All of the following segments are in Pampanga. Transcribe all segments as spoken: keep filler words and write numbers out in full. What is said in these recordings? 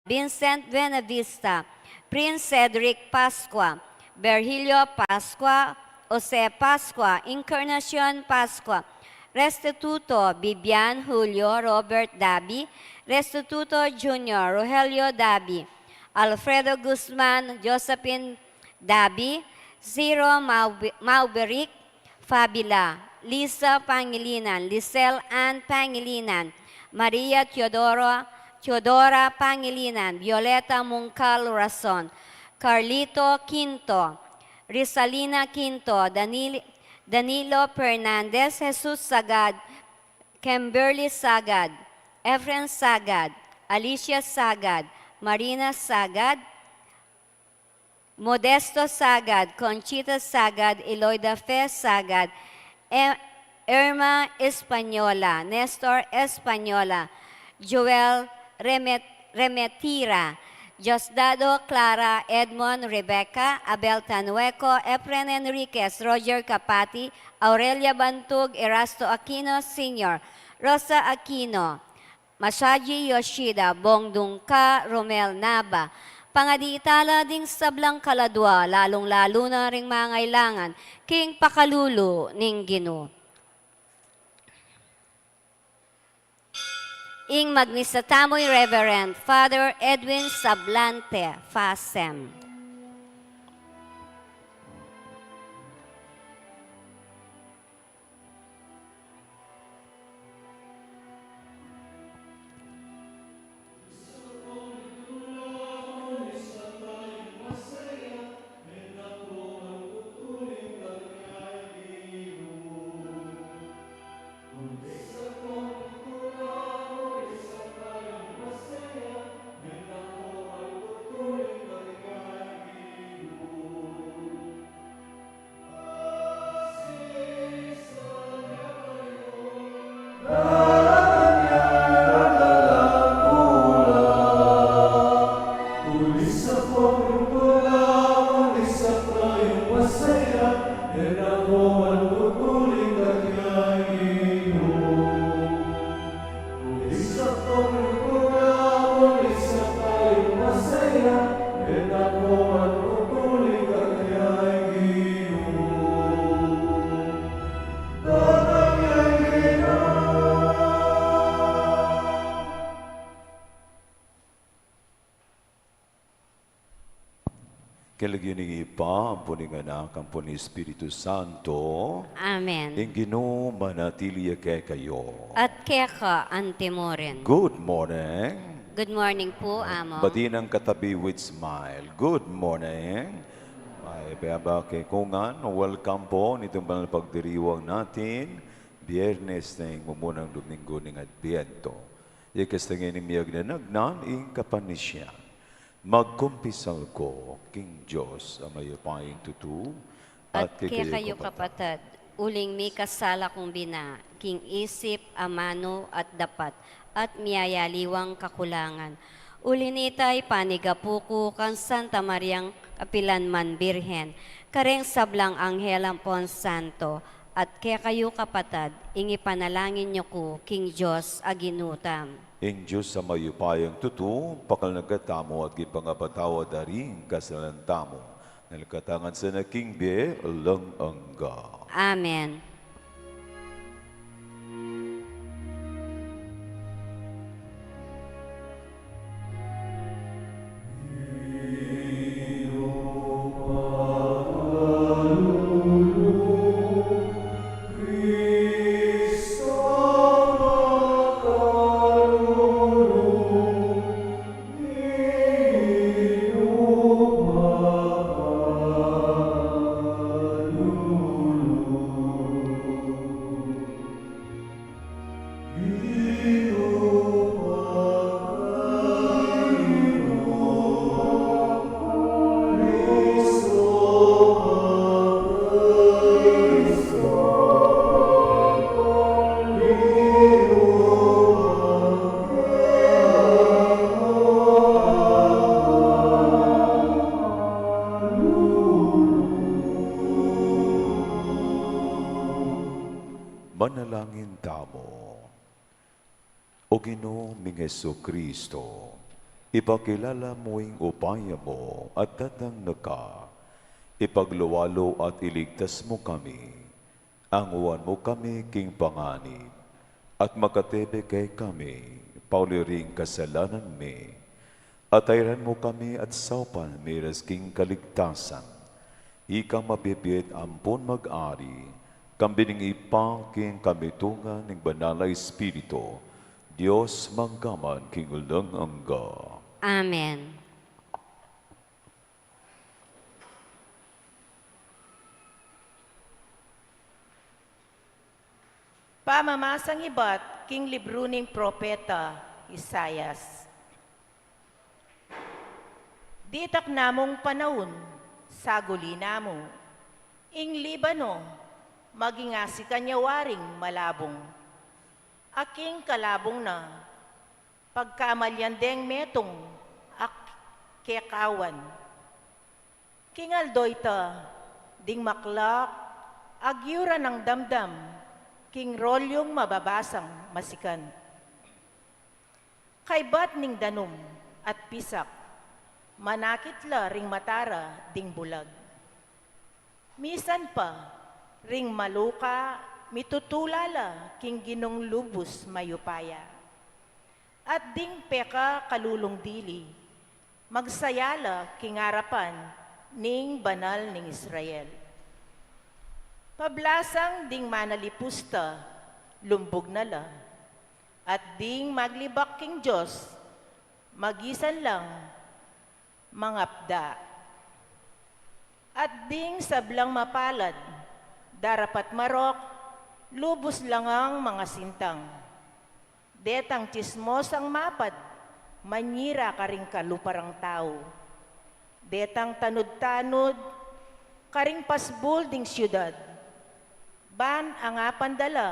Vincent Buenavista, Prince Cedric Pascua, Virgilio Pascua, Jose Pascua, Encarnacion Pascua, Restituto Bibian Julio Robert Dabi, Restituto Junior Rogelio Dabi, Alfredo Guzman, Josephine Dabi, Ciro Maube-, Mauberic, Fabila, Lisa Pangilinan, Lisel Ann Pangilinan, Maria Teodoro, Teodora Pangilinan, Violeta Mungkal Rason, Carlito Quinto, Rizalina Quinto, Danil-, Danilo Fernandez, Jesus Sagad, Kimberly Sagad, Efren Sagad, Alicia Sagad, Marina Sagad, Modesto Sagad, Conchita Sagad, Eloida Fe Sagad, E-, Irma Española, Nestor Española, Joel Remet-, Remetira, Diosdado, Clara, Edmond, Rebecca, Abel Tanueco, Efren Enriquez, Roger Capati, Aurelia Bantug, Erasto Aquino Senior, Rosa Aquino, Masaji Yoshida, Bong Dungka, Romel Nava. Pangadi tala ding sablang kaladua, lalung-lalu na ring mangailangan king pakalulu ning Ginu. Ing magmisa tamu i Reverend Father Edwin Sablante, FASEM. King lagyu ning Ibpa, ampo ning Anak, ampo ning Espiritu Santo. Amen. Ing Ginu manatili ya kekayu. At keka antimurin. Good morning. Good morning pu, Amo. Bati ing katabi with smile. Good morning. Ay, payapa kekongan, welcome pu niting banal pagdiriwang natin. Biyernes ning mumunang Dominggu ning Adbyento. Ikasang ini miyagnan-agnan ing kapanisian. Magkumpisal ku king Dios a mayupayang tutu, at kekayu kapatad, uling mikasala kung bina, king isip, amanu, at dapat, at miyayaliwang kakulangan. Uli nita, ipanigapu ku kang Santa Mariang kapilan man Birhen, kareng sablang anghel ampon santo, at kekayu kapatad, ing ipanalangin yu ku king Dios a Ginu tamu. Ing Dios a mayupayang tutu, pakilnan katamu at king pangapatawad da ring kasalanan tamu, nanu ka't angga sana king bie alang angga. Amen. Manalangin tamu. O Ginu ming Jesucristo, Ipakilala mu ing upaya mu at datang na ka. Ipagluwalu at iligtas mu kami. Anguan mu kami king panganib, at makatebe kekami, pauli ring kasalanan mi, at ayran mu kami at saupan mi king kaligtasan. Ika mabibie at ampon mag-ari, kambe ning Ibpa king kamitungan ning Banal a Espiritu, Dios mangga man king alang angga. Amen. Pamamasang ibat king libru ning propeta Isaias. Ditak namung panaun, saguli na mu, ing Libano, maging asikan ya waring malabung. Aking kalabung na, pagkamalian deng metung a kekawan. King aldo ita, ding maklak, agyuran nang damdam, king rolyung mababasang masikan. Kaybat ning danum at pisak, manakit la ring mata ra ding bulag. Misan pa, ring maluka, mitutula la king Ginung lubus mayupaya. At ding pekakalulung dili, magsaya la king arapan ning Banal ning Israel. Pablasang ding manalipus ta, lumbug na la. At ding maglibak king Dios, magisan lang mangapda. At ding sablang mapalad, darapat marok, lubus lang ang mangasintang. Detang tsismosang mapad, manyira karing kalupa rang tau. Detang tanud-tanud, karing pasbul ding siudad. Ban angapan da la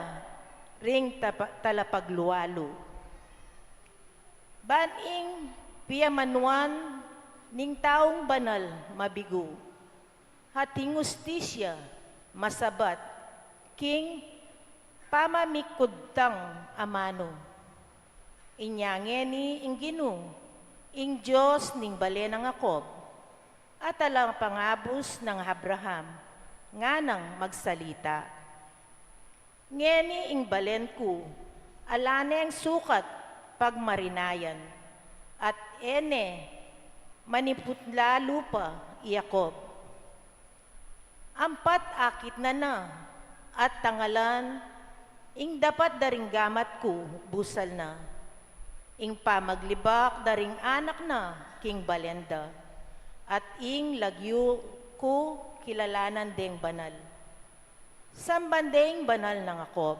ring tapa-, talapagluwalu. Ban ing piyamanuan ning taung banal mabigu. Ating ustisya, masabat, king pamamikud tang amanu. Inya ngeni ing Ginu, ing Dios ning bale nang Jacob, at talapangabus nang Abraham, nganang magsalita. Ngeni ing balen ku, ala neng sukat pagmarinayan, at e ne maniputla lupa i Jacob. Ampat akit na na, at tangalan, ing dapat da ring gamat ku, busal na. Ing pamaglibak da ring anak na, king balen da. At ing lagyu ku, kilalanan deng banal. Samban deng banal nang Jacob.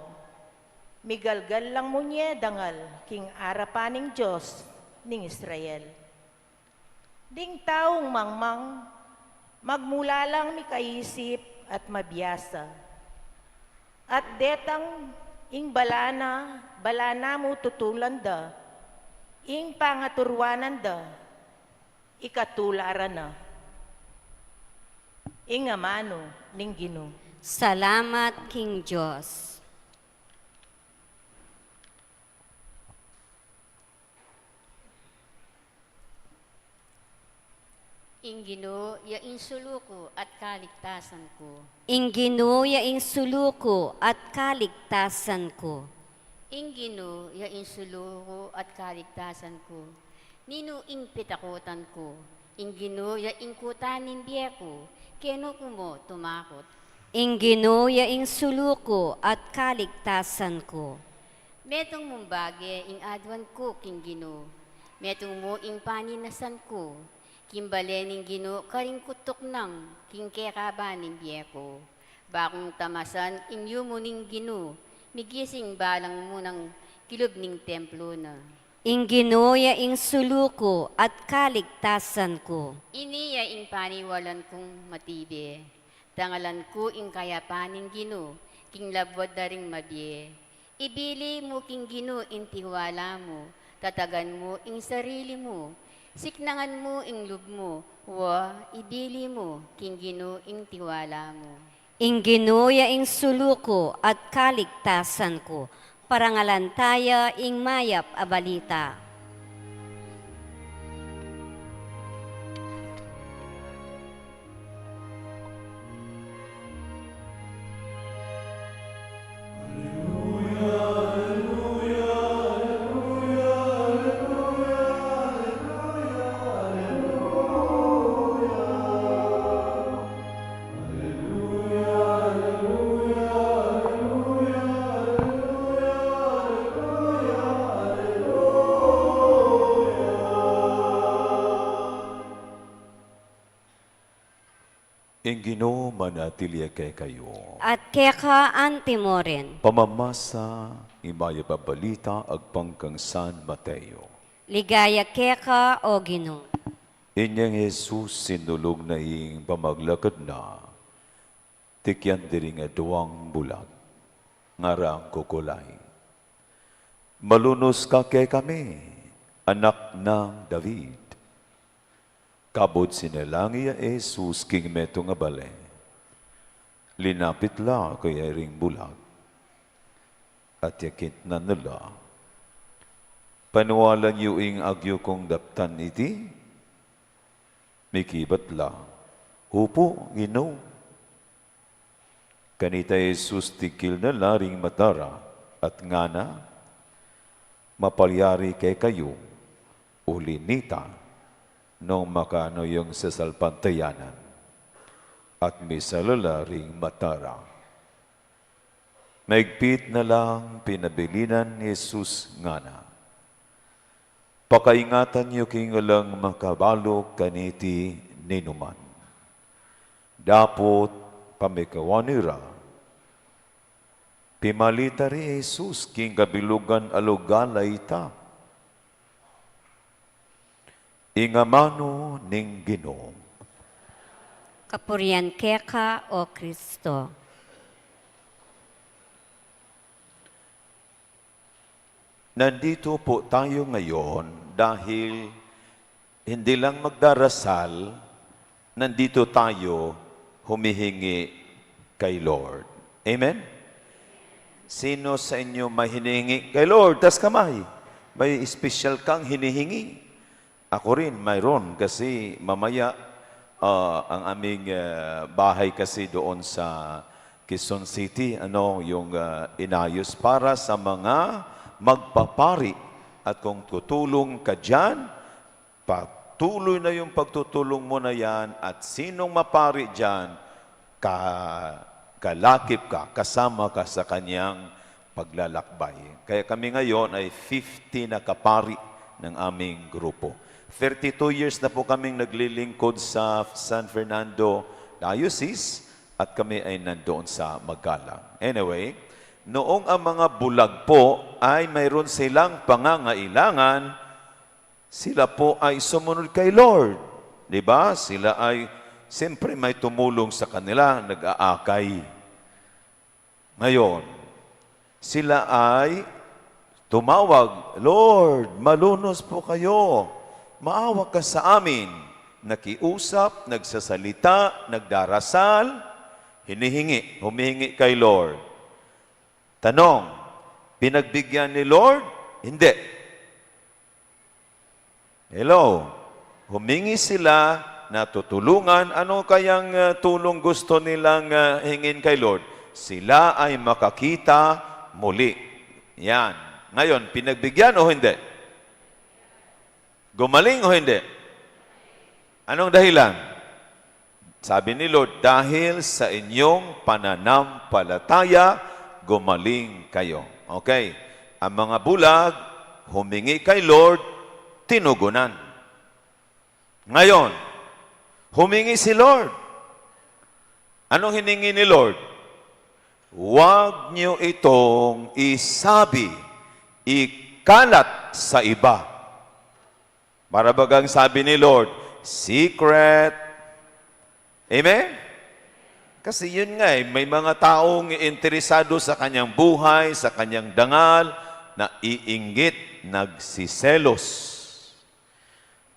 Migalgal lang munye dangal king arapan ning Dios ning Israel. Ding taung mangmang, magmula lang mikaisip at mabiasa. At detang ing bala na, bala na mu tutulan da, ing pangaturuanan da, ikatula ra na. Ing amanu ning Ginu. Salamat king Dios. Ing Ginu ya ing sulu ku at kaligtasan ku. Ing Ginu ya ing sulu ku at kaligtasan ku. Ing Ginu ya ing sulu ku at kaligtasan ku. Ninu ing pitakutan ku? Ing Ginu ya ing kuta ning bie ku, kenu ku mu tumakut? Ing Ginu ya ing sulu ku at kaligtasan ku. Metung mung bage ing aduan ku king Ginu, metung mu ing paninasan ku, king bale ning Ginu karing kutuk nang king kekaban ning bie ku. Bakung tamasan ing yumu ning Ginu, migising balang mu nang kilub ning templu na. Ing Ginu ya ing sulu ku at kaligtasan ku. Ini ya ing paniwalan kung matibe. Tangalan ku ing kayapan ning Ginu, king labuad da ring mabie. Ibili mu king Ginu ing tiwala mu, tatagan mu ing sarili mu, siknangan mu ing lub mu, wa, ibili mu king Ginu ing tiwala mu. Ing Ginu ya ing sulu ku at kaligtasan ku. Parangalan taya ing mayap a balita. Ing Ginu manatili ya kekayu. At keka anti mu rin. Pamamasa ing Mayap a Balita agpang kang San Mateo. Ligaya keka, O Ginu. Inyang Jesus sinulug na ing pamaglakad na, tikyan de ring aduang bulag, ngarang kukulai, "Malunus ka kekami, Anak nang David." Kabud sinalang ya i Jesus king metung a bale, linapit la kaya ring bulag, at yakit na nila, "Paniwalan yu ing agyu kung daptan iti?" Mikibat la, "Upu, Ginu." Kanita i Jesus tigkil na la ring mata ra at ngana, "Mapalyari kekayu, uli nita, nung makanu yung sasalpantayanan." At misala la ring mata ra. Maigpit na lang pinabilinan ni Jesus ngana, "Pakaingatan yu king alang makabalu kaniti ninuman." Dapot pamikawan ira, pimalita ri Jesus king kabilugan a lugal a ita. Ing amanu ning Ginu. Kapurian keka, O Kristo. Nandito po tayo ngayon dahil hindi lang magdarasal, nandito tayo humihingi kay Lord. Amen? Sino sa inyo may hinihingi kay Lord? Taas kamay. May special kang hinihingi? Ako rin, mayroon. Kasi mamaya, ah, ang aming, ah, bahay kasi doon sa Quezon City, ano, yung, ah, inayos para sa mga magpapari. At kung tutulong ka diyan, patuloy na yung pagtutulong mo na yan, at sinong mapari diyan, ka-, kalakip ka, kasama ka sa kanyang paglalakbay. Kaya kami ngayon ay fifty na kapari ng aming grupo. Thirty-two years na po kaming naglilingkod sa San Fernando Diocese at kami ay nandoon sa Magalang. Anyway, noong ang mga bulag po ay mayroon silang pangangailangan, sila po ay sumunod kay Lord. Di ba? Sila ay, siyempre, may tumulong sa kanila, nag-aakay. Ngayon, sila ay tumawag, "Lord, malunus po kayo. Maawa ka sa amin." Nakiusap, nagsasalita, nagdarasal, hinihingi, humihingi kay Lord. Tanong, pinagbigyan ni Lord? Hindi. Hello? Humingi sila, natutulungan. Ano kayang, ah, tulong gusto nilang, ah, hingin kay Lord? Sila ay makakita muli. Yan. Ngayon, pinagbigyan o hindi? Gumaling o hindi? Anong dahilan? Sabi ni Lord, "Dahil sa inyong pananampalataya, gumaling kayo." Okay. Ang mga bulag, humingi kay Lord, tinugunan. Ngayon, humingi si Lord. Anong hiningi ni Lord? "Huwag niyo itong isabi, ikalat sa iba." Para bagang sabi ni Lord, "Secret." Amen? Kasi yun nga eh, may mga taong interesado sa kanyang buhay, sa kanyang dangal, naiinggit, nagsiselos.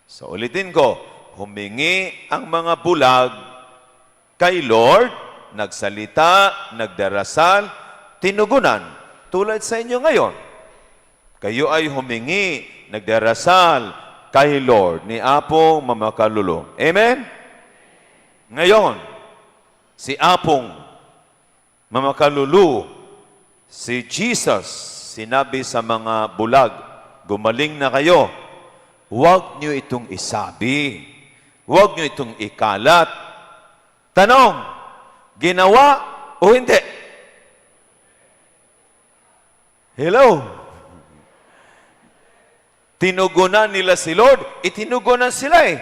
So, ulitin ko, humingi ang mga bulag kay Lord, nagsalita, nagdarasal, tinugunan. Tulad sa inyo ngayon. Kayo ay humingi, nagdarasal kay Lord, ni Apong Mamakalulu. Amen? Ngayon, si Apong Mamakalulu, si Jesus, sinabi sa mga bulag, "Gumaling na kayo." Huwag niyo itong isabi. Huwag niyo itong ikalat. Tanong, ginawa o hindi? Hello? Tinugunan nila si Lord, itinugunan sila eh.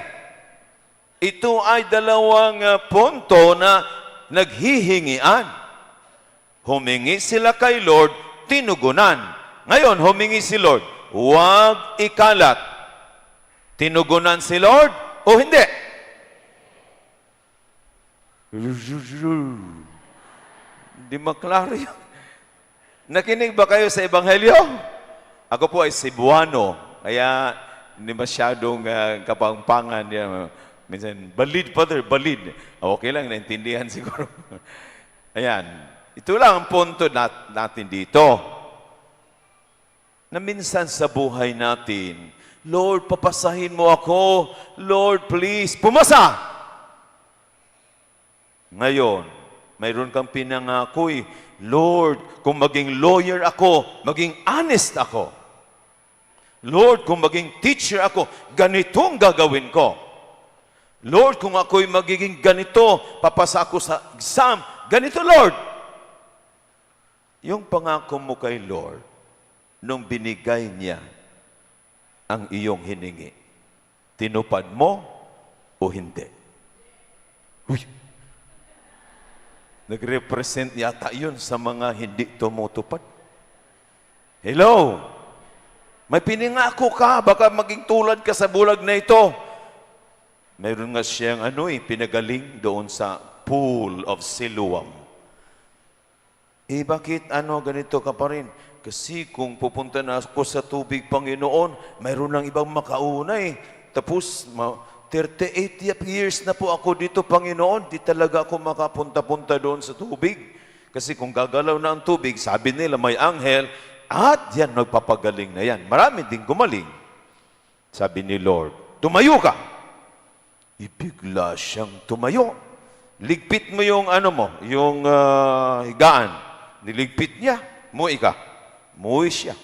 Ito ay dalawang, ah, punto na naghihingian. Humingi sila kay Lord, tinugunan. Ngayon, humingi si Lord, "Huwag ikalat." Tinugunan si Lord o hindi? Hindi maklaro yan. Nakinig ba kayo sa Ebanghelyo? Ako po ay Cebuano, kaya hindi masyadong, ah, Kapampangan. Yan. Minsan, "Balid, Father, balid." Okay lang, naintindihan siguro. Ayan. Ito lang ang punto nat-, natin dito. Na minsan sa buhay natin, "Lord, papasahin mo ako. Lord, please, pumasa!" Ngayon, mayroon kang pinangako eh, "Lord, kung maging lawyer ako, maging honest ako. Lord, kung maging teacher ako, ganitong gagawin ko. Lord, kung ako'y magiging ganito, papasa ako sa exam, ganito, Lord." Yung pangako mo kay Lord, nung binigay niya ang iyong hiningi, tinupad mo o hindi? Uy! Nagrepresent yata yun sa mga hindi tumutupad. Hello? May pinangako ka, baka maging tulad ka sa bulag na ito. Mayroon nga siyang ano eh, pinagaling doon sa pool of Siloam. Eh, bakit ano, ganito ka pa rin? Kasi kung pupunta na ako sa tubig, Panginoon, mayroon ng ibang makauna eh. Tapos, ma-, thirty-eight years na po ako dito, Panginoon, di talaga ako makapunta-punta doon sa tubig. Kasi kung gagalaw na ang tubig, sabi nila may anghel, at yan, nagpapagaling na yan. Marami ding gumaling. Sabi ni Lord, "Tumayo ka." Ibigla siyang tumayo. "Ligpit mo yung ano mo, yung, ah, higaan." Niligpit niya. "Muwi ka." Muwi siya.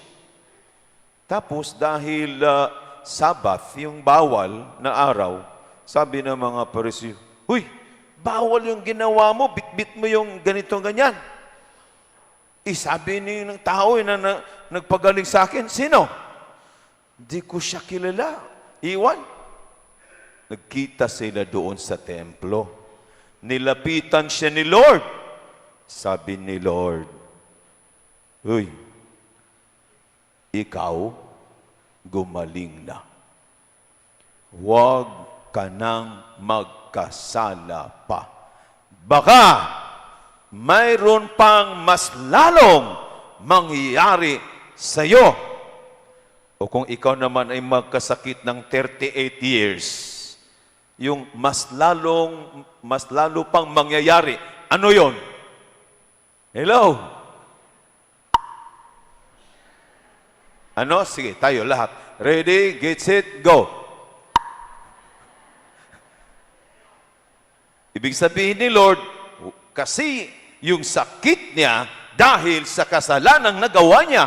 Tapos dahil, ah, Sabbath, yung bawal na araw, sabi ng mga Pariseo, "Uy, bawal yung ginawa mo, bitbit mo yung ganito, ganyan." Eh, sabi ni ng tao eh, na, na nagpagaling sa akin, "Sino?" "Di ko siya kilala." Iwan. Nagkita sila doon sa templo. Nilapitan siya ni Lord. Sabi ni Lord, "Uy, ikaw, gumaling na. Huwag ka nang magkasala pa. Baka mayroon pang mas lalong mangyayari sa iyo." O kung ikaw naman ay magkasakit ng thirty-eight years, yung mas lalong, mas lalo pang mangyayari, ano yon? Hello? Ano? Sige, tayo lahat. Ready, get set, go. Ibig sabihin ni Lord, kasi yung sakit niya dahil sa kasalanang nagawa niya,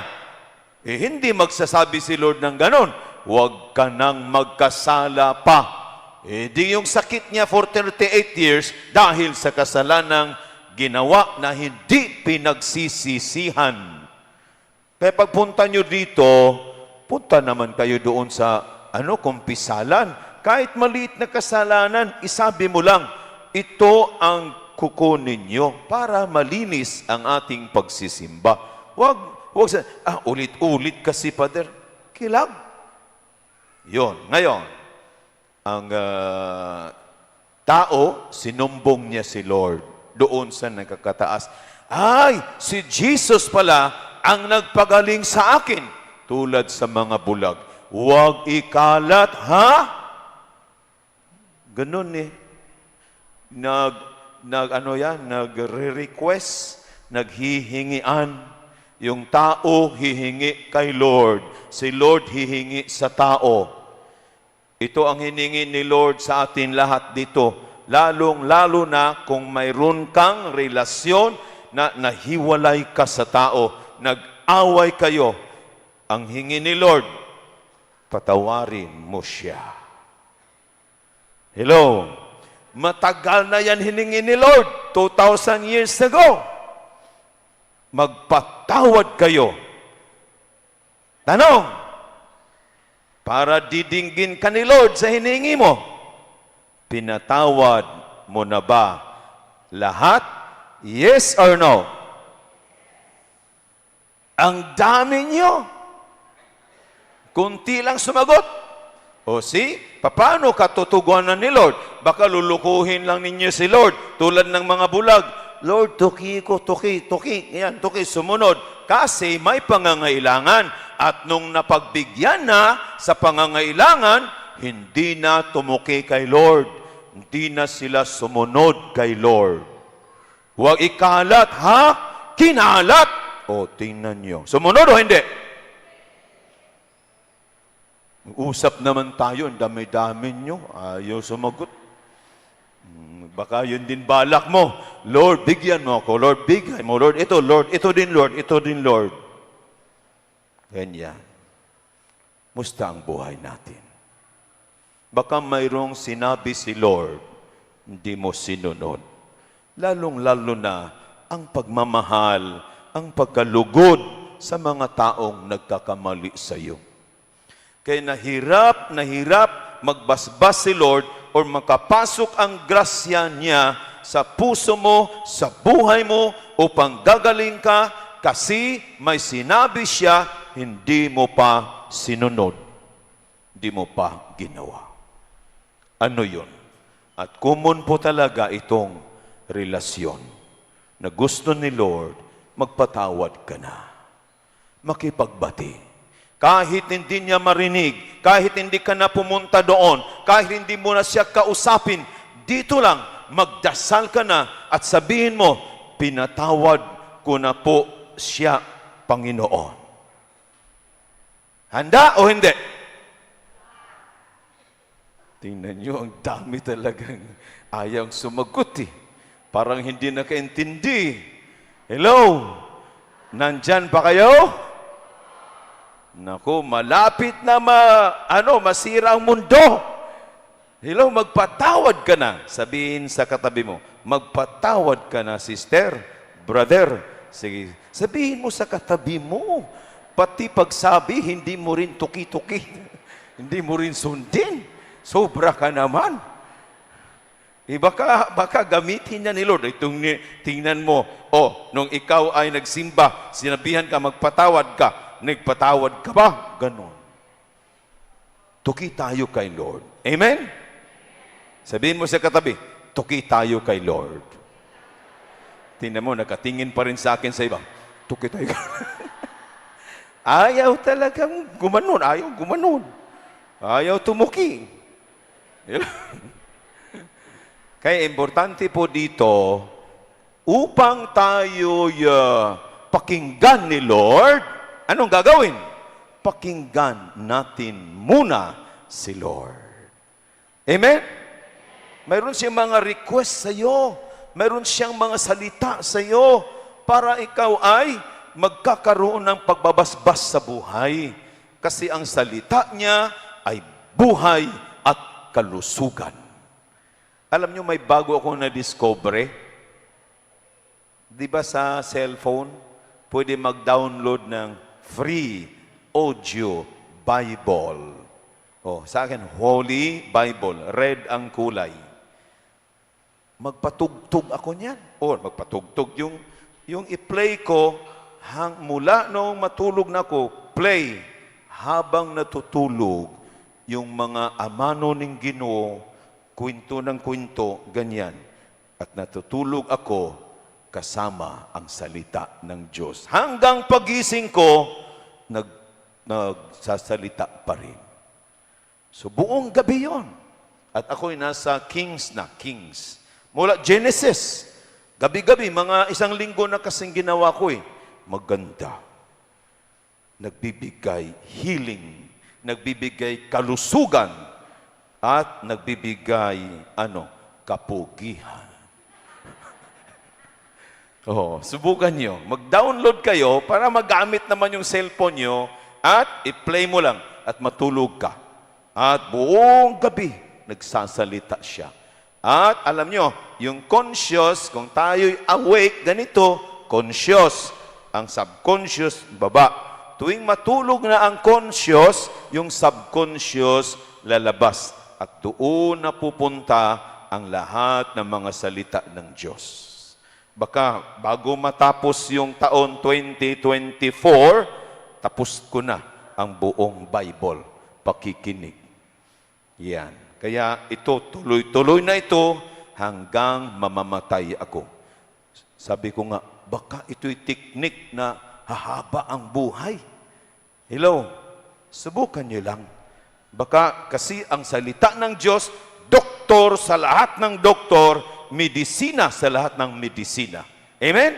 eh, hindi magsasabi si Lord ng ganon, "Huwag ka nang magkasala pa." Eh, di yung sakit niya for thirty-eight years dahil sa kasalanang ginawa na hindi pinagsisisihan. Kaya pagpunta nyo dito, punta naman kayo doon sa, ano, kumpisalan. Kahit maliit na kasalanan, isabi mo lang, "Ito ang kukunin nyo para malinis ang ating pagsisimba." Wag, wag sa, "Ah, ulit-ulit kasi, Pader." Kilag. Yun. Ngayon, ang, ah, tao, sinumbong niya si Lord doon sa nakakataas. "Ay, si Jesus pala ang nagpagaling sa akin, tulad sa mga bulag." Wag ikalat, ha? Ganun eh. Nag, nag, ano yan, nagre-request, naghihingian. Yung tao hihingi kay Lord, si Lord hihingi sa tao. Ito ang hiningi ni Lord sa atin lahat dito, lalong-lalo na kung mayroon kang relasyon na nahiwalay ka sa tao, nag-away kayo. Ang hingi ni Lord, patawarin mo siya. Hello? Matagal na yan hiningi ni Lord, two thousand years ago. Magpatawad kayo. Tanong, para didinggin ka ni Lord sa hiningi mo. Pinatawad mo na ba lahat? Yes or no? Ang dami nyo. Kunti lang sumagot. O si, paano ka tutugunan ni Lord? Baka lulukuhin lang ninyo si Lord, tulad ng mga bulag. "Lord, tuki ko, tuki, tuki." Yan, tuki, sumunod. Kasi may pangangailangan. At nung napagbigyan na sa pangangailangan, hindi na tumuki kay Lord. Hindi na sila sumunod kay Lord. Huwag ikalat, ha? Kinalat. O, tingnan nyo. Sumunod o hindi? Usap naman tayo, ang dami-dami nyo. Ayaw sumagot. Hmm, baka yun din balak mo. "Lord, bigyan mo ako. Lord, bigay mo. Lord, ito, Lord, ito din, Lord, ito din, Lord." Ganyan. Musta ang buhay natin? Baka mayroong sinabi si Lord, hindi mo sinunod. Lalong-lalo na ang pagmamahal, ang pagkalugod sa mga taong nagkakamali sa iyo. Kaya nahirap, nahirap magbasbas si Lord or makapasok ang grasya niya sa puso mo, sa buhay mo, upang gagaling ka, kasi may sinabi siya, hindi mo pa sinunod, hindi mo pa ginawa. Ano yun? At common po talaga itong relasyon na gusto ni Lord, magpatawad ka na. Makipagbati. Kahit hindi niya marinig, kahit hindi ka na pumunta doon, kahit hindi mo na siya kausapin, dito lang, magdasal ka na at sabihin mo, "Pinatawad ko na po siya, Panginoon." Handa o hindi? Tingnan nyo, ang dami talagang ayang sumagot eh. Parang hindi nakaintindi. Hello? Nandyan pa kayo? Naku, malapit na ma-, ano, masira ang mundo. Hello, magpatawad ka na. Sabihin sa katabi mo, "Magpatawad ka na, sister, brother." Sige, sabihin mo sa katabi mo. Pati pagsabi, hindi mo rin tuki-tuki. Hindi mo rin sundin. Sobra ka naman. Eh, baka, baka gamitin niya ni Lord. Itong ni-, tingnan mo, oh, nung ikaw ay nagsimba, sinabihan ka, "Magpatawad ka." Nagpatawad ka ba? Ganon. Tuki tayo kay Lord. Amen? Sabihin mo sa katabi, "Tuki tayo kay Lord." Tingnan mo, nakatingin pa rin sa akin sa iba. Tuki tayo kay Ayaw talagang gumanon, ayaw gumanon. Ayaw tumuki. Kaya importante po dito, upang tayo, ah, pakinggan ni Lord, anong gagawin? Pakinggan natin muna si Lord. Amen? Mayroon siyang mga request sa iyo. Mayroon siyang mga salita sa iyo para ikaw ay magkakaroon ng pagbabasbas sa buhay. Kasi ang salita niya ay buhay at kalusugan. Alam niyo, may bago akong nadiscover. Di ba sa cellphone, pwede mag-download ng free audio Bible? Oh, sa akin, Holy Bible, red ang kulay. Magpatugtog ako niyan. Or magpatugtog yung, yung i-play ko, hang-, mula noong matulog na ako, play. Habang natutulog, yung mga amanu ning Ginoo, kwento ng kwento, ganyan. At natutulog ako kasama ang salita ng Diyos. Hanggang pagising ko, nag-, nagsasalita pa rin. So, buong gabi yon. At ako'y nasa Kings na, Kings. Mula Genesis, gabi-gabi, mga isang linggo na kasing ginawa ko eh. Maganda. Nagbibigay healing, nagbibigay kalusugan, at nagbibigay, ano, kapugihan. Oh, subukan nyo. Mag-download kayo para magamit naman yung cellphone nyo at i-play mo lang at matulog ka. At buong gabi, nagsasalita siya. At alam nyo, yung conscious, kung tayo'y awake, ganito, conscious. Ang subconscious, baba. Tuwing matulog na ang conscious, yung subconscious lalabas. At doon na pupunta ang lahat ng mga salita ng Diyos. Baka bago matapos yung taon twenty twenty-four, tapos ko na ang buong Bible, pakikinig. Yan. Kaya ito, tuloy-tuloy na ito hanggang mamamatay ako. Sabi ko nga, baka ito'y teknik na hahaba ang buhay. Hello? Subukan niyo lang. Baka kasi ang salita ng Diyos, doktor sa lahat ng doktor, medisina sa lahat ng medisina. Amen?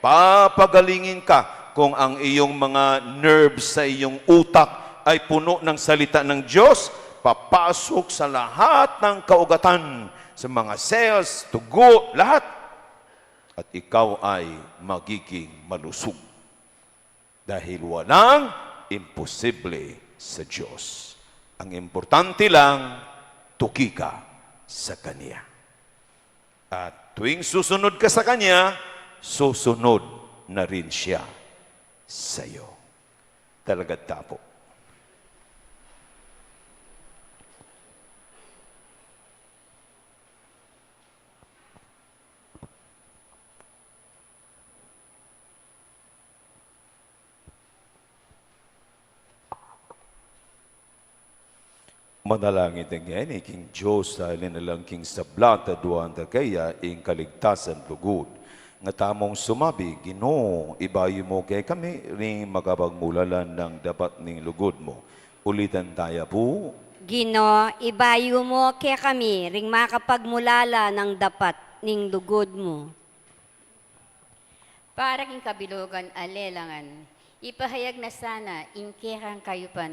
Papagalingin ka kung ang iyong mga nerves sa iyong utak ay puno ng salita ng Diyos, papasok sa lahat ng kaugatan, sa mga cells, dugo, lahat. At ikaw ay magiging malusog. Dahil walang imposible sa Diyos. Ang importante lang, tuki ka sa Kanya. At tuwing susunod ka sa Kanya, susunod na rin Siya sa'yo. Talaga tapo. Manalangin tamu ngeni king Dios, dahil na lang king sabla at aduan da kaya ing kaligtasan lugud. Nga tamung sumabi, Ginu, ibayu mu kekami ring makapagmulalan nang dapat ning lugud mu. Ulitan taya pu. Ginu, ibayu mu kekami ring makapagmulalan nang dapat ning lugud mu. Para king kabilugan a lelangan, ipahayag na sana ing kekang kayupan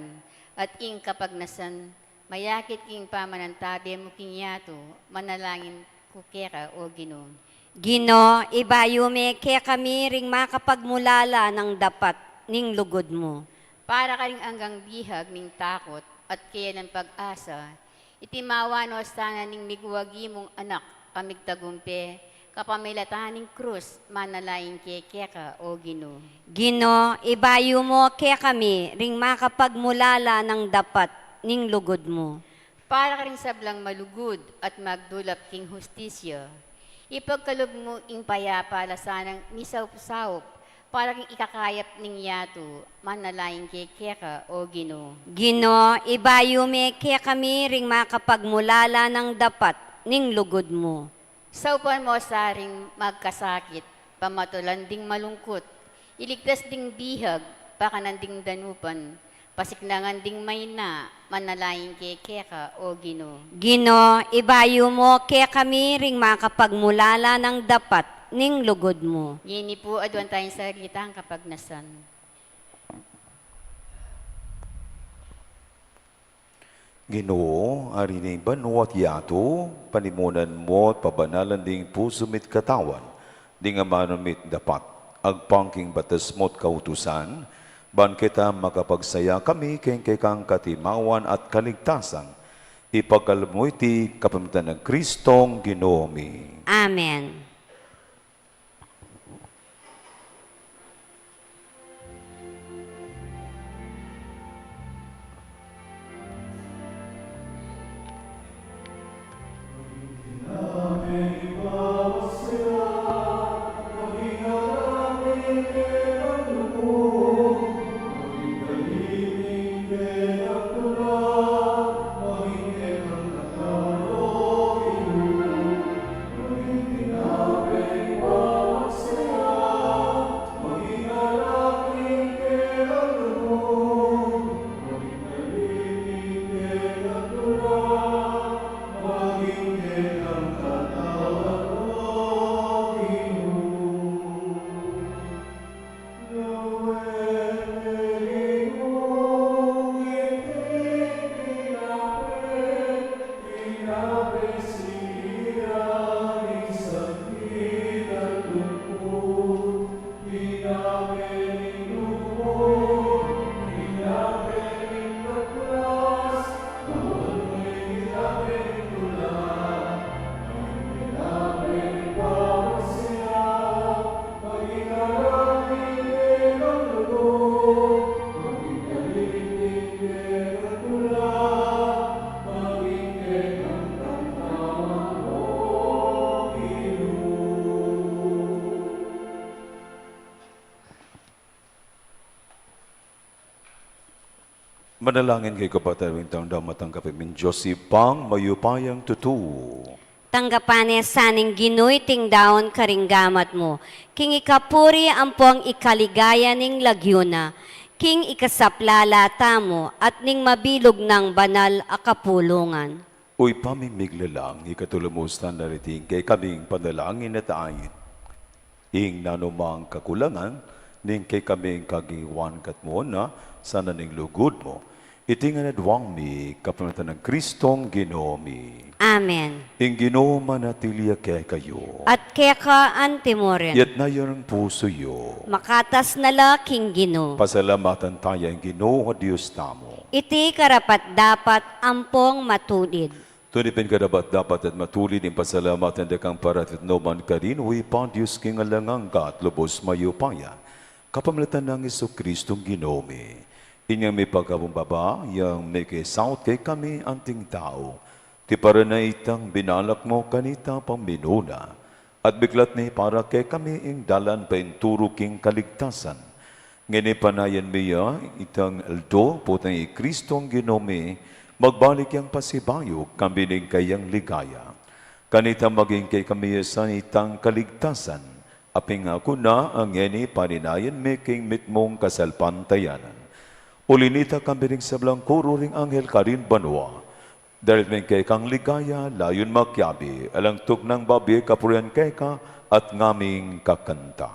at ing kapagnasan, mayakit king pamanantabe mu king yatu, manalangin ku keka, O Ginu. Ginu, ibayu me kekami ring makapagmulalan nang dapat ning lugud mu. Para karing anggang bihag ning takut at kayanan pag-asa, itimawa no sana ning miguwagi mung anak a migtagumpe, kapamilatan ning krus, manalangin ke keka, O Ginu. Ginu, ibayu mu kekami ring makapagmulalan nang dapat ning lugud mu. Para karing sablang malugud at magdulap king hustisya, ipagkalub mu ing payapa la sanang misaup-saup, para king ikakayap ning yatu, manalangin ke keka, O Ginu. Ginu, ibayu me kekami ring makapagmulalan nang dapat ning lugud mu. Saupan mu sa ring magkasakit, pamatulan ding malungkut, iligtas ding bihag, pakanan ding danupan, pasiknangan ding maina, manalangin ke keka, O Ginu. Ginu, ibayu mu kekami ring makapagmulalan nang dapat ning lugud mu. Ngeni pu, aduan taya ing salitang kapagnasan. Ginu, Ari ning banua at yatu, panimunan mu at pabanalan ding pusu mi't katawan ding amanu mi't dapat agpang king batas mu't kautusan, ban keta makapagsaya kami king kekang katimawan at kaligtasan. Ipagkalub mu iti kapamilatan nang Kristong Ginu mi. Amen. Manalangin kayu, kapatad, ing tanda matanggap ing Dios Ibpang mayupayang tutu. Tanggapan ne sa ning Ginu iting daun karing gamat mu, king ikapuri ampong ikaligaya ning lagyu na, king ikasaplala tamu at ning mabilug nang banal a kapulungan. O Ibpa ming miglalang, ikatulad mu sana riti ing kekaming panalangin at ait ing nanumang kakulangan ning kekaming kagiwan katmuan na, sana ning lugud mu iti ngan adwang mi kapamilatan nang Kristong Ginu mi. Amen. Ing Ginu manatili ya kekayu. At keka antimurin. Itas yu ing pusu yu. Makatas na la king Ginu. Pasalamatan taya ing Ginu a Dios tamu. Iti karapat-dapat ampong matulid. Tune pin karapat-dapat at matulid ing pasalamatan da kang parati at nu man karin, o Ibpa, Dios king alang angga at lubos mayupaya, kapamilatan nang Jesucristong Ginu mi. Inyang mipagpakumbaba yang mekisaut kekami anting tau, tiparan na itang binalak mu kanita pang minuna, at biklat ne para kekami ing dalan paintulu king kaligtasan. Ngeni panayan mi ya itang aldo, potang i Kristong Ginu mi magbalik yang pasibayu, kambe ning kayang ligaya. Kanita maging kekami ya sa itang kaligtasan, a pingaku na, a ngeni paninayan mi king mitmung kasalpantayanan. Uli nita kambe ning sablang koro ring anghel karin banua, daralit mi kekang ligaya, layun makiabe, alang tuknang babie kapurian keka at ngaming kakanta.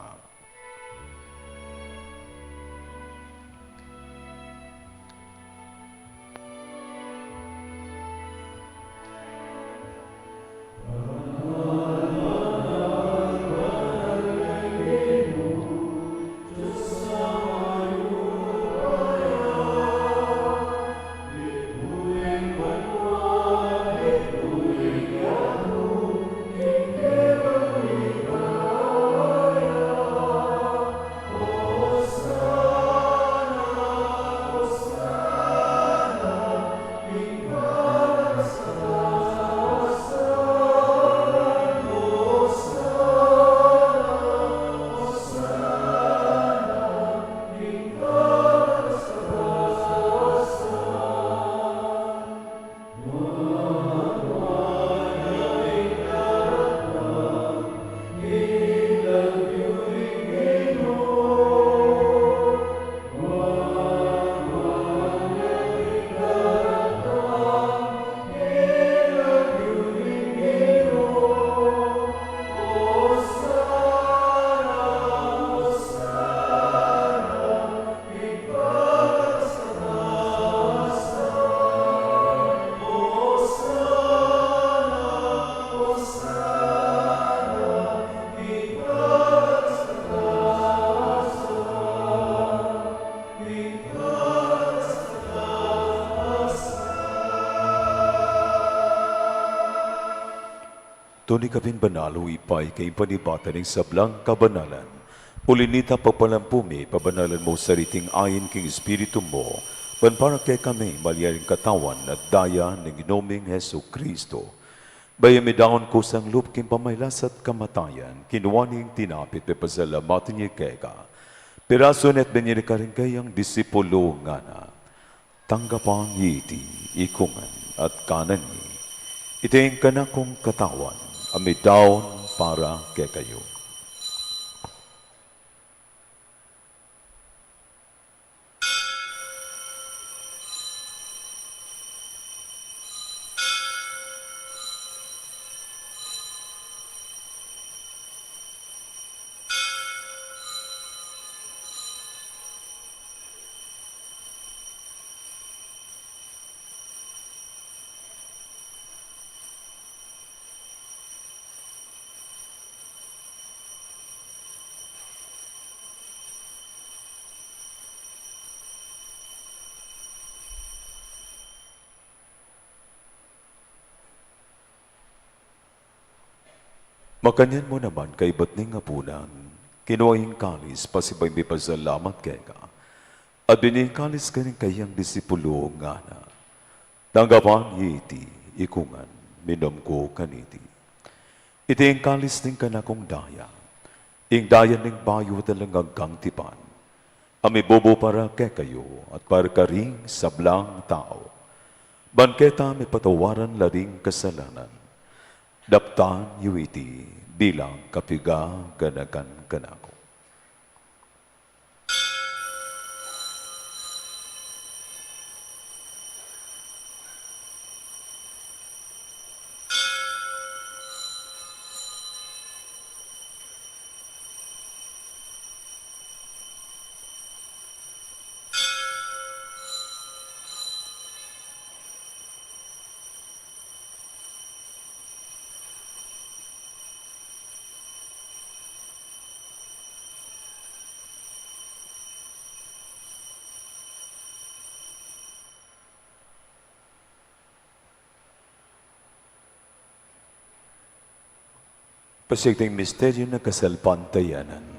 Tune ka pin banal, o Ibpa, ika ing panibatan ning sablang kabanalan. Uli nita, pagpalampu mi, pabanalan mu sa riting ain king Espiritu mu, ban para kekami malyari ing katawan at daya ning Ginu ming Jesucristo. Bayu midaun kusang lub king pamagkasakit at kamatayan, kinua ne ing tinape, pepasalamatan ya keka, pirasu ne at binie ne karing kayang disipulus, ngana: Tanggapan ye iti ikungan at kanan ye. Iti ing kanakung katawan a midaun para kekayu. Makanyan mu naman kaibat ning apunan, kinua ing kalis, pasibayu mipasalamat keka, at binie ing kalis karing kayang disipulus, ngana: Tanggapan ye iti ikungan, minum kayu kaniti. Iti ing kalis ning kanakung daya, ing daya ning bayu at alang anggang tipan, a mibubu para kekayu at para karing sablang tau, ban keta mipatawaran la ring kasalanan. Daptan yu iti bilang kapigaganakan kanaku. Pasiag ing misteryu ning kasalpantayanan.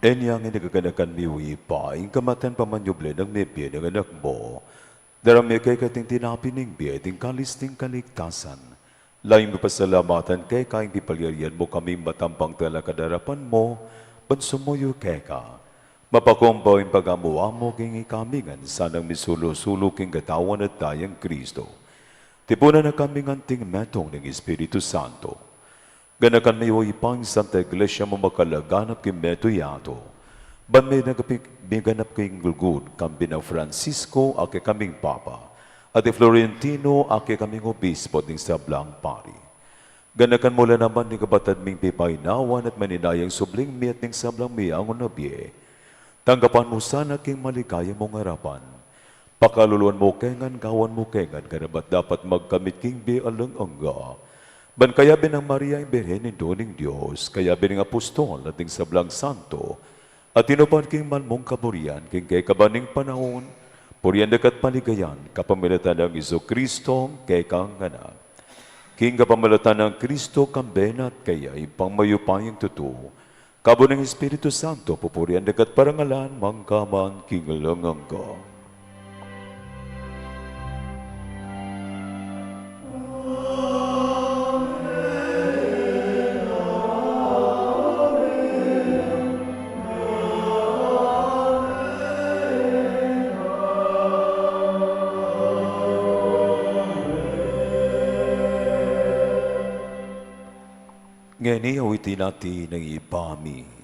Inya ngeni gaganakan mi, O Ibpa, ing kamatayan pamanyubli nang mebie ning Anak mu, darame keka iting tinape ning bie, iting kalis ning kaligtasan. Lalu ming pasalamatan keka ing pipalyarian mu kaming matampang talakad king arapan mu, ban sumuyu keka. Mapakumbaw ing pagamu-amu king ikami ngan sanang misulu-sulu king katawan at dayang Kristo. Tipunan na kaming anting metung ning Espiritu Santo. Ganakan me, O Ibpa, ing Santa Iglesia mu makalaganap king metung yatu, ban minagap ing, miganap king lugud, kambe nang Francisco a kekaming Papa, at i Florentino a kekaming Obispo, at ding sablang pari. Ganakan mu la naman ding kapatad ming pepaynawan at maninayang subling mie at ding sablang meangu na bie. Tanggapan mu sana king maligaya mung arapan. Pakaluluan mu ke ngan, gawan mu ke ngan karapat-dapat magkamit king bie alang angga. Ban kayabe nang Maria, ing Birhen Indu ning Dios, kayabe ning apostol at ding sablang santo, a tinupad king mal mung kaburian king kekaban ning panaun, purian daka at paligayan kapamilatan nang Jesucristo, kekang Anak. King kapamilatan nang Kristo, kambe na at keya, Ibpang mayupayang tutu, kabud ning Espiritu Santo, pupurian daka at parangalan mangga man king alang angga. Ngeni awitin nati ing Ibpa mi.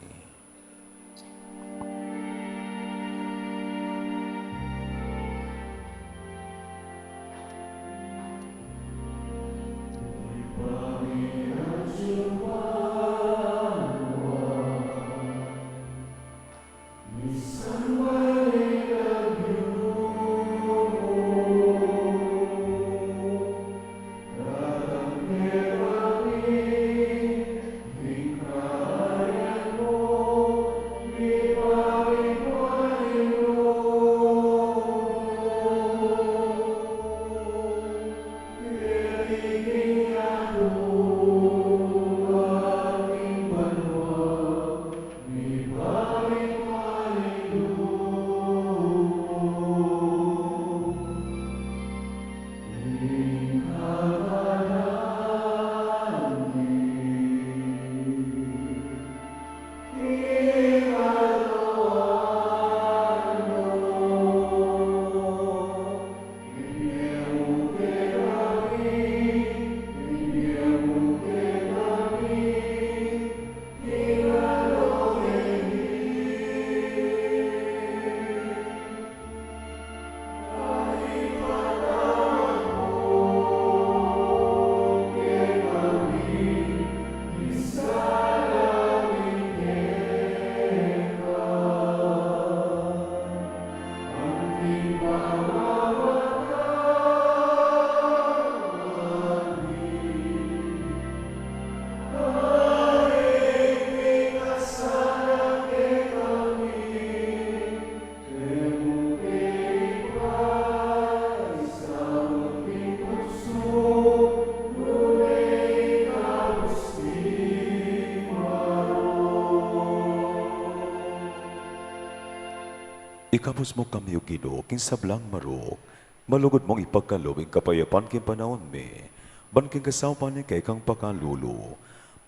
Ikabus mu kami, O Ginu, king sablang marok, malugud mung ipagkalub ing kapayapan king panaun mi, ban king kasaupan ning kekang pakalulu,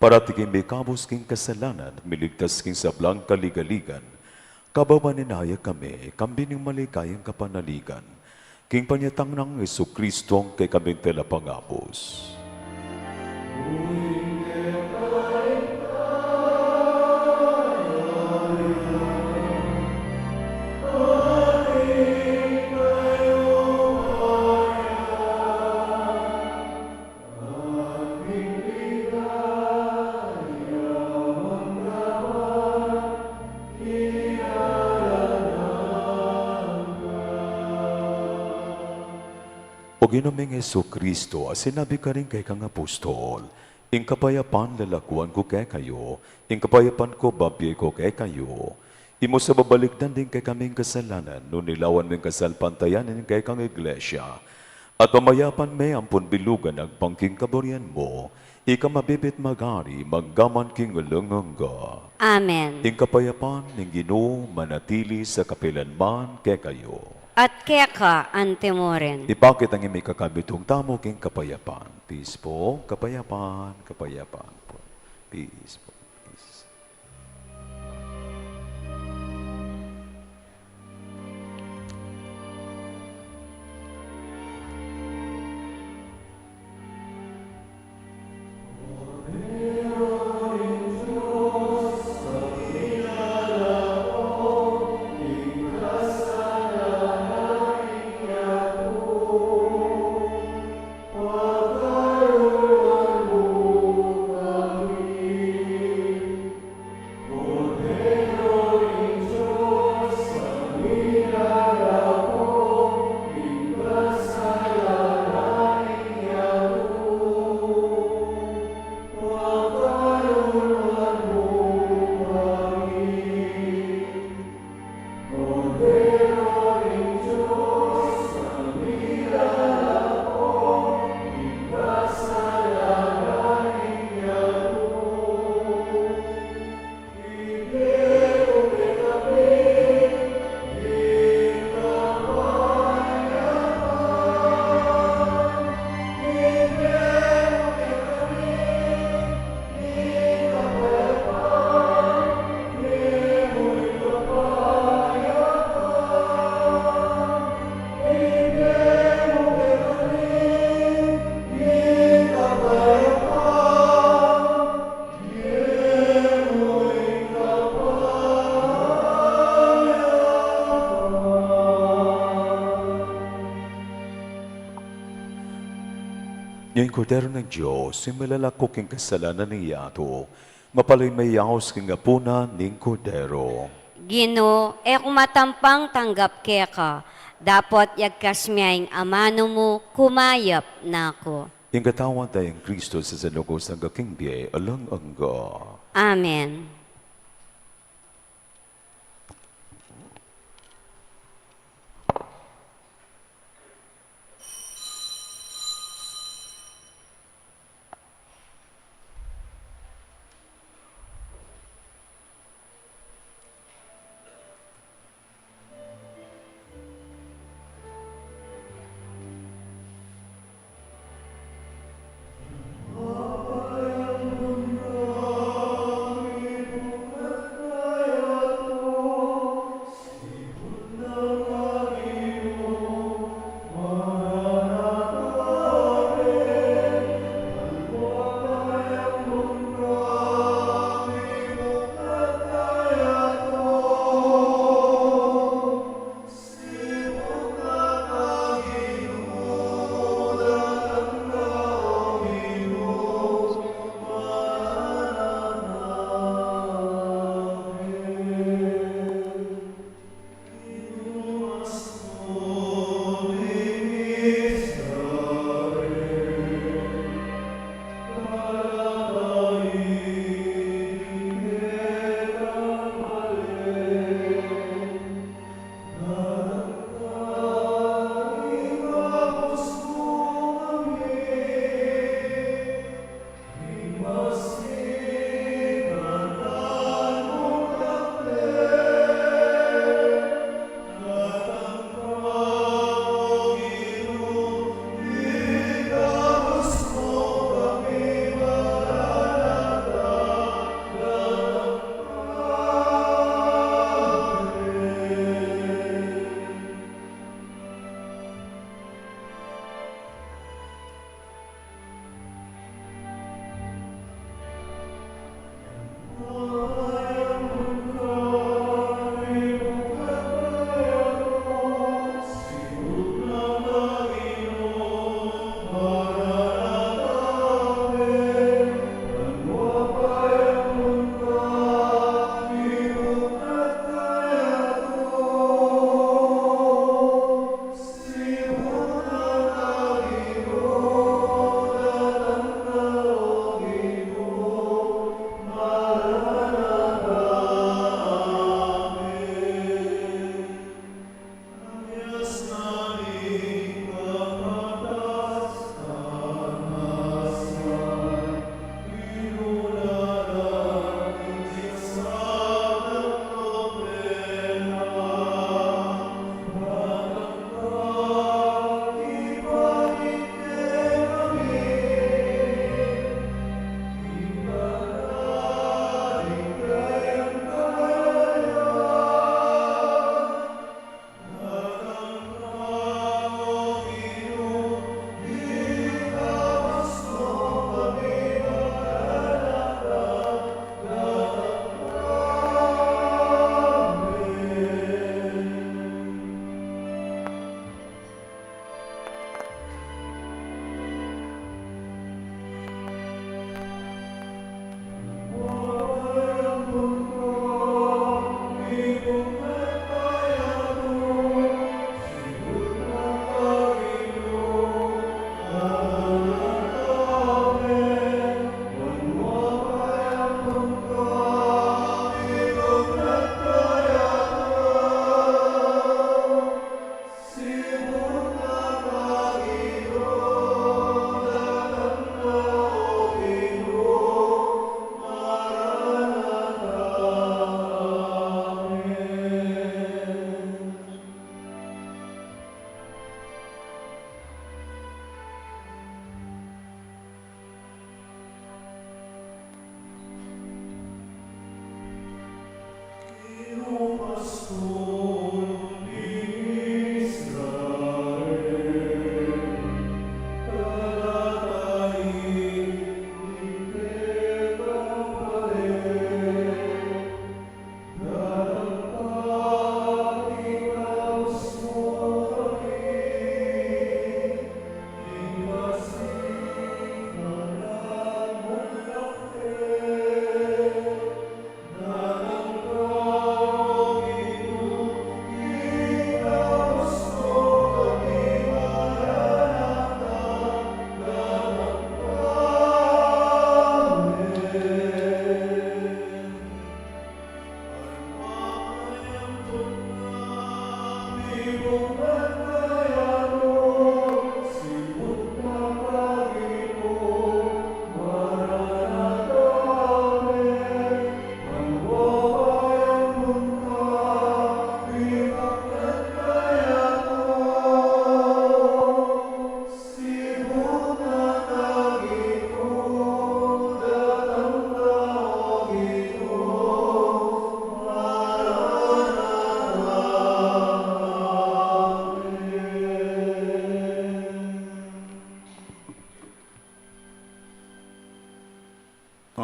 parati kaming ikabus king kasalanan, miligtas king sablang kaligaligan, kababan ning naya kami, kambe ning maligayang kapanaligan, king panyatang nang Jesucristong kekaming talapangabus. O Ginu ming Jesucristo, a sinabi karing kekang apostol, "Ing kapayapan lalakuan ku kekayu, ing kapayapan ku babie ku kekayu." E mu sa babalikdan ding kekaming kasalanan, nune lawan me ing kasalpantayanan ning kekang Iglesia, at pamayapan me ampon bilugan agpang king kaburian mu, ika mabibie at magari, manggaman king alang angga. Amen. Ing kapayapan ning Ginu manatili sa kapilan man kekayu. At keka antimurin. Ipakit ing mikakamitung tamu king kapayapan. Peace po, kapayapan, kapayapan po. Peace po, peace. Ing Kordero ning Dios, ing milalako king kasalanan ning yatu, mapalad ing mayayaus king apunan ning Kordero. Ginu, e ku matampang tanggap keka, dapot yagkas me ing amanu mu, kumayap na ku. Ing katawan da ning Kristo, sasalugud angga king bie alang angga. Amen.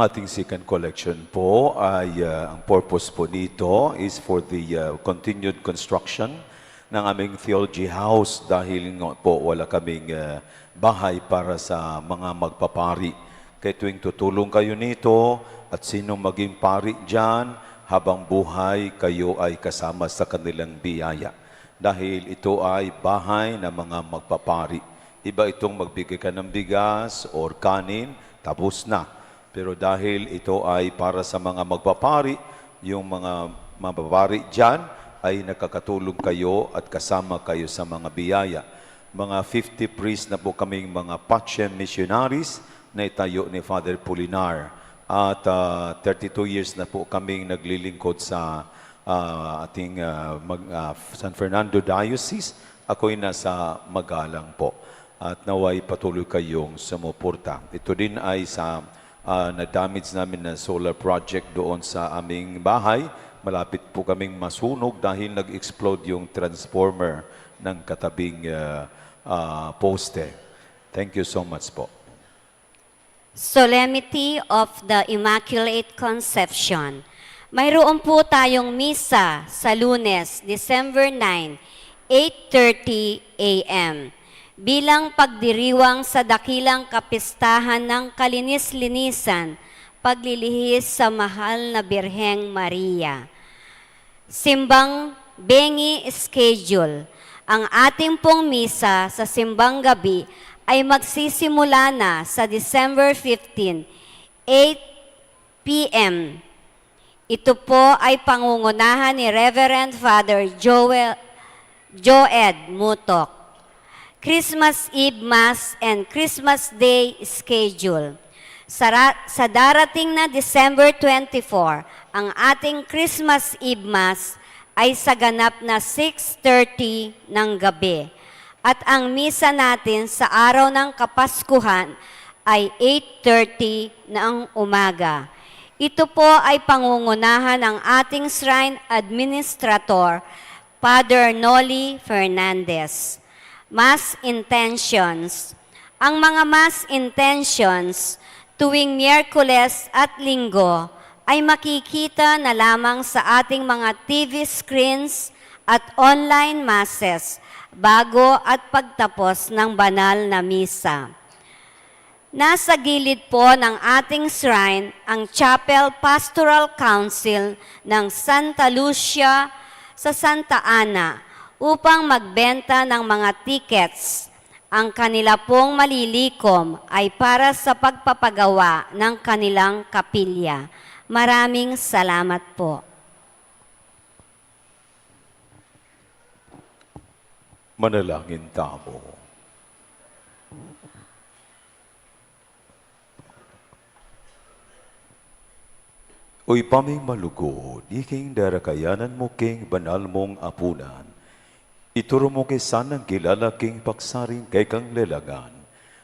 Ang ating second collection po ay, ah, ang purpose po nito is for the, ah, continued construction ng aming theology house dahil nga po wala kaming, ah, bahay para sa mga magpapari. Kaya tuwing tutulong kayo nito at sino maging pari diyan, habang buhay kayo ay kasama sa kanilang biyaya. Dahil ito ay bahay ng mga magpapari. Iba itong magbigay ka ng bigas or kanin, tapos na. Pero dahil ito ay para sa mga magpapari, yung mga mababari dyan ay nakakatulong kayo at kasama kayo sa mga biyaya. Mga fifty priests na po kaming mga Pacem missionaries na itayo ni Father Pulinar. At, ah, thirty-two years na po kaming naglilingkod sa, ah, ating, ah, mag-, ah, San Fernando Diocese. Ako'y nasa Magalang po. At nawa'y patuloy kayong sumuporta. Ito din ay sa, ah, na-damage namin na solar project doon sa aming bahay. Malapit po kaming masunog dahil nag-explode yung transformer ng katabing, ah, ah, poste. Thank you so much po. Solemnity of the Immaculate Conception. Mayroon po tayong misa sa Lunes, December nine, eight thirty A M, bilang pagdiriwang sa dakilang kapistahan ng kalinis-linisan, paglilihis sa mahal na Birheng Maria. Simbang Bengi Schedule. Ang ating pong misa sa Simbang Gabi ay magsisimula na sa December fifteen, eight P M. Ito po ay pangungunahan ni Reverend Father Joel, Joed Mutok. Christmas Eve Mass and Christmas Day Schedule. Sa ra-, sa darating na December twenty-four, ang ating Christmas Eve Mass ay sa ganap na six thirty ng gabi. At ang misa natin sa araw ng Kapaskuhan ay eight thirty ng umaga. Ito po ay pangungunahan ng ating shrine administrator, Father Noli Fernandez. Mass intentions. Ang mga mass intentions tuwing Miyerkules at Linggo ay makikita na lamang sa ating mga T V screens at online masses bago at pagtapos ng banal na misa. Nasa gilid po ng ating shrine ang Chapel Pastoral Council ng Santa Lucia sa Santa Ana upang magbenta ng mga tickets. Ang kanila pong malilikom ay para sa pagpapagawa ng kanilang kapilya. Maraming salamat po. Manalangin tamu. O Ibpa ming malugud, iking darakayanan mu king banal mung apunan, ituru mu ke sanang kilala king paksaring kekang lelangan,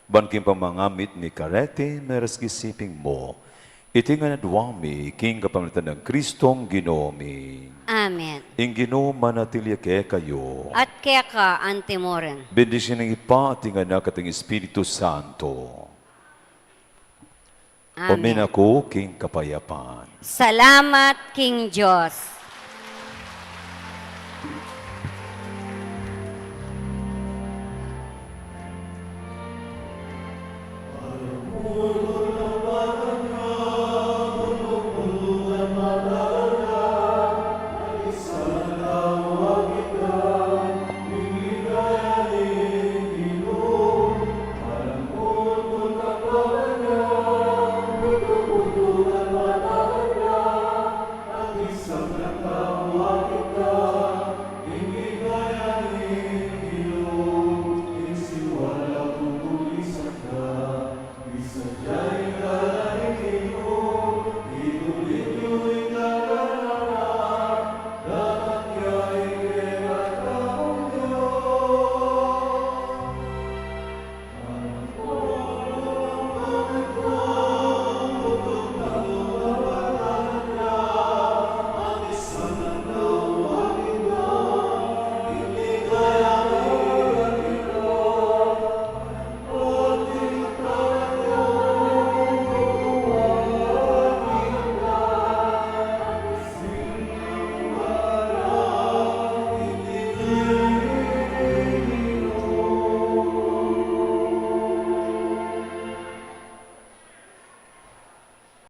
ban king pamangamit mi kareti, meras king siping mu, Iti ngan adwa mi king kapamilatan nang Kristong Ginu mi. Amen. Ing Ginu manatili ya kekayu. At keka antimurin. Bendisyun ning Ibpa, at ning Anak, at ning Espiritu Santo. Amen. Ume na kayu king kapayapan. Salamat king Dios.